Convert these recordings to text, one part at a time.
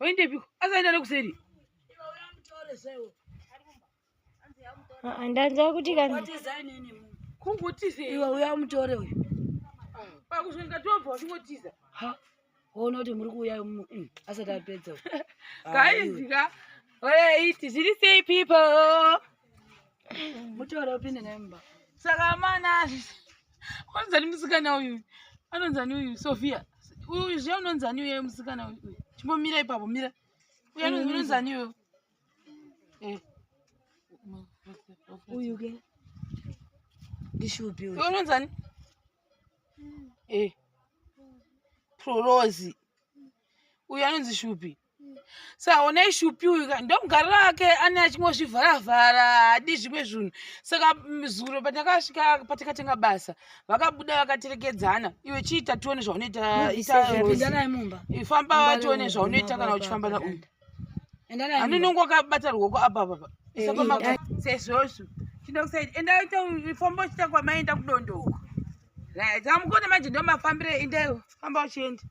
Waendepiko? Asaenda nekuseri. Ah, ndanzwa kuti kana Kungotiza. Iwe uya mutore uyu. Pakusvika tobva uchingotiza. Ha. Woona kuti muri kuuya asati apedza. Guys ka. Alright, zviri sei people? Mutore upinde naye mumba. Saka mana unonzani musikana uyu? Anonzani uyu? Sophia. Uyu zve unonzani uyu musikana uyu? Chimbomira ipapo, mira. Uyu unonzani uyu? Eh. Uyu ke. Ndishupi uyu. Uyu unonzani? Eh. Prolozi. Uyu anonzi Shupi. Saka onai Shupi uyu ka ndomugariro ake ane achingozvivharavhara haadi zvimwe zvinhu. Saka zuro patakasvika patakatenga basa vakabuda vakaterekedzana. Iwe chiita tione zvaunoita ita Pinda naye mumba. Famba tione zvaunoita kana uchifamba na uyu. Enda naye. Ani unonge wakabata ruoko apa apa. Isa sezvozvo. Chinda kusaidi enda ita famba uchiita kwamaenda kudondo uko. Right, hamukone manje ndomafambire endayo famba uchienda.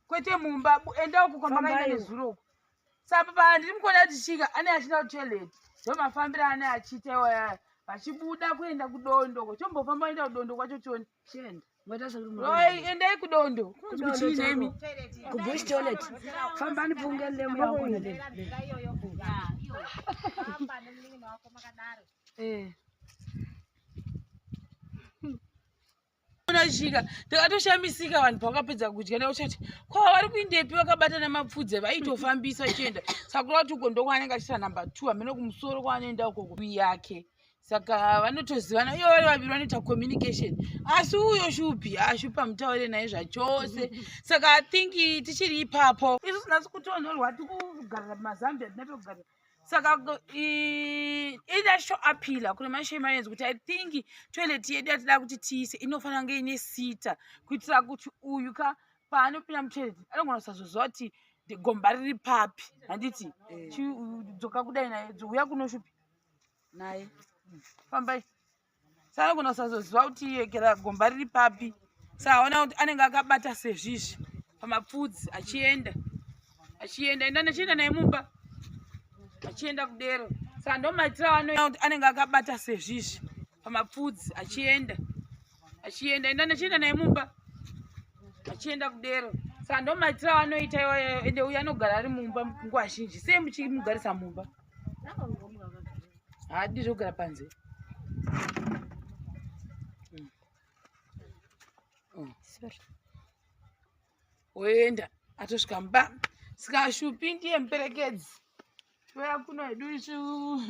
Kwete mumba, enda uko kwamakaenda nezuro uko. Saka pa ndiri mukuona kuti chika ane achienda kutoilet. Ndomafambire ane achiita iwaya vachibuda kuenda kudondo uko. Chombofamba uenda kudondo kwacho tione. Chienda. Ngoita sekuti muri. Roi, endai kudondo. Kunzi kuchii nemi? Kubush toilet. Fambani punge lemu yako ne. Eh. Unashika takatoshamisika vanhu pavakapedza kudya neuchati kwa vari kuindepi vakabatana mapfudze vaitofambisa vachienda saka kureva kuti uko ndokwaanenge achiita number two hamene kumusoro kwaanoenda ukoko yake saka vanotozivana iyo vari vaviri vanoita communication asi uyo shupi ashupi amutaure naye zvachose saka I think tichiri ipapo isusu nhasi kutonhorwa tikugarira pamazambia tina pekugarira saka ida appeal kune mashemarians kuti I think toilet yedu yatida kuti tiise inofanira kunge ine sita kuitira kuti uyu ka paanopinda mutoilet anogona kusazoziva kuti gomba riri papi handiti dzoka kudai naye uya kuno Shupi Naye. Fambai. Saka anogona kusazoziva kuti yekera gomba riri papi saka ona kuti anenge akabata sezvizvi pamapfudzi achienda achienda enda achienda naye mumba achienda kudero saka ndomaitiro anoita kuti anenge akabata sezvizvi pamapfudzi achienda achienda enda achienda naye mumba achienda kudero saka ndomaitiro anoita iwayo ende uyu anogara ari mumba nguva zhinji sei muchimugarisa mumba haadi zvekugara panze. Sorry. Oenda atosvika mumba saka Shupi ndiye muperekedzi touya kuno hedu isu.